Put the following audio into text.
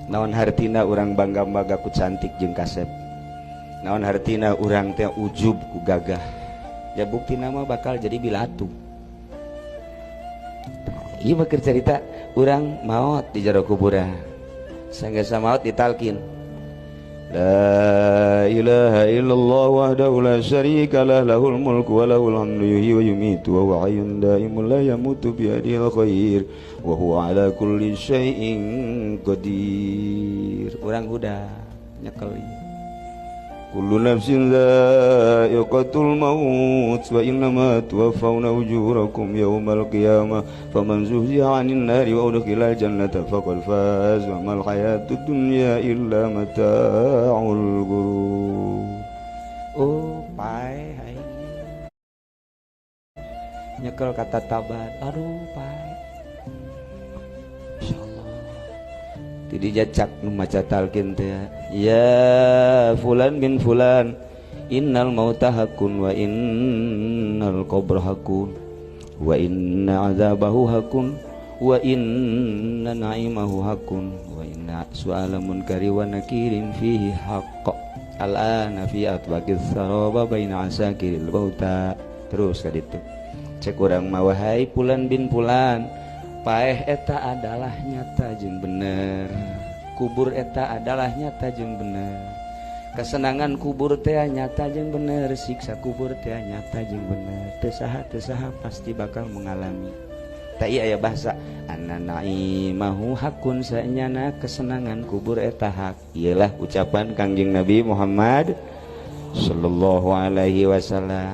Naon hartina urang bangga-bangga ku cantik jeung kasep? Naon hartina urang teh ujub ku gagah? Ya bukti nama bakal jadi bilatu. Ieu mah keur carita urang maot di jero kuburan. Sanggeus maot ditalkin. La ilaha illallah wahdahu la syarika lah, lahul mulku wa lahul hamdu yuhyi wa yumiitu wa huwa hayyun daimun la yamutu biyadihil khair wa huwa ala kulli syai'in qadir. Urang udah nyekel ieu. Kullu nafsin dha'iqatul maut wa innama tuwaffawna ujurakum yawmal qiyamah faman zuhziha 'anil nari wa udkhilal jannata faqad faz wa mal hayatud dunya illa mata'ul ghurur. Oh, pae aing. Nyekel kata tabat. Aduh, pae. Insyaallah. Ti dijacak nu maca talqin teh, ya fulan bin fulan, innal mauta hakun wa innal qabra hakun wa inna azabahu hakun wa inna na'imahu hakun wa inna su'ala munkari wa nakirin fihi haqq al'ana fi atbaqis saraba baina asakiril bauta. Terus ka ditu cek urang mah, wahai fulan bin fulan, paeh eta adalah nyata jeung bener, kubur eta adalah nyata jeung bener, kesenangan kubur teh nyata jeung bener, siksa kubur teh nyata jeung bener, teu saha teu saha pasti bakal mengalami. Tak iya aya bahasa anna naimahu hakun, sanyana kesenangan kubur eta hak. Iyalah ucapan Kangjeng Nabi Muhammad sallallahu alaihi wasallam.